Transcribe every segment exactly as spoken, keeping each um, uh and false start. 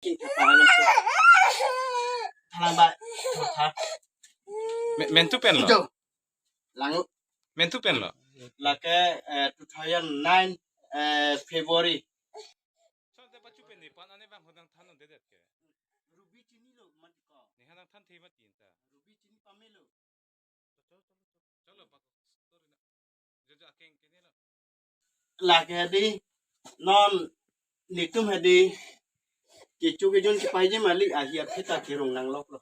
King thapa alam so. Thalang ba. Tha. Me-, mentu pen lo? Ito. Lang. Mentu pen lo? Lake, eh, two thousand nine, eh, February. Sante pachu pen ni pan ane bang hodang than un dedet ke. Ruby chini lo man ko. Ni hanang than the ma tin ta. Ruby chini pamelo. Chalo, pak story na. Jojo akeng kene lo. Lake hadi non netum hadi kecho kejun kepaiji mali ahi aphi ta kerung nang lok lo.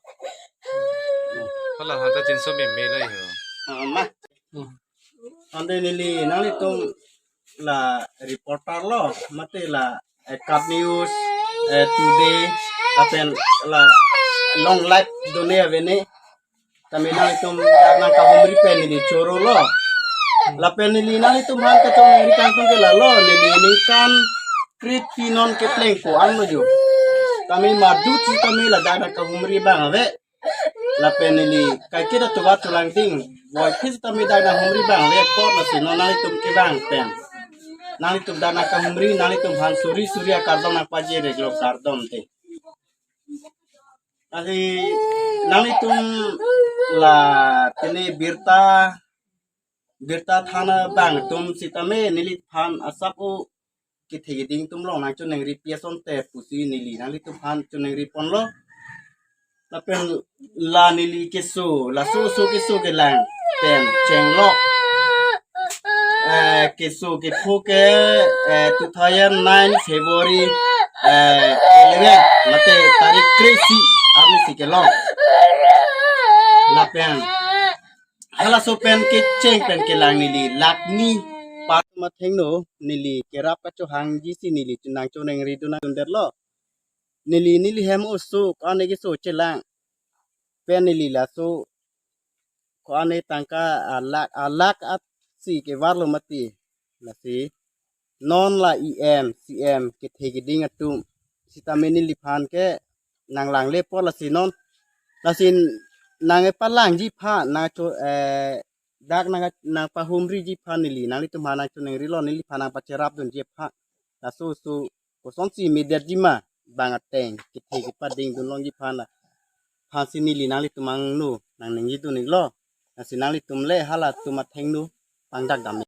Hala hata chinso me me lo yo. Ah, ma. Ante neli nanglitum la reporter lo, mate la, eh, Kat News, eh, Today, lapen la long live done avene. Tame nanglitum dak nangkahumri pen neli choro lo. Lapen neli nanglitum aphan kachongnangri kangtung ke lalo, neli ningkan kre-isi non kepleng ko-an lo jo. Tame madu si tame ladak nangkahumri abang ave. Lapen neli kaiketa tuwa tulang ding. Voi phis tame dak nanghumri abang ave apot lasi non nanglitum kevang pen. Nanglitum dak nangkahumri, nanglitum aphan suri suri akardom nangpaje reglo kardom te. Lasi nanglitum la tene birta, birta thana abang atum sitame neliphan asap o kethe keding atum along nangchonangri pi asonte pusi neli nanglitum aphan chonangri ponlo. Lapen la neli keso, laso so keso kelang pen chenglok. Eh, keso kepho ke, eh, two thousand nine February, eh, eleven, mate tarik kre-isi arni si kelong. Lapen halaso pen kecheng pen kelang neli lakni pat mathengno neli kerap kachohangji si neli chonang chonangri dun nang dundet lo. Neli neli hem oso ko-an keso chelang pen neli laso ko-an tangka alak alak at si kevar lo mati. Lasi non la E M, C M kethe keding atum sitame neliphan ke nanglangle apot lasi non, lasi nangpalangji aphan nangcho, eh, dak nang nangpahumriji aphan neli nanglitum aphan nangchonangri lo, neliphan nangpacherap dunji aphan. Laso so kosonsi media ji ma bang ateng kethe kepading dun longji aphan la aphansi neli nanglitum angno nangningje dun iklo. Lasi nanglitum le halatum athengno pangdak dam.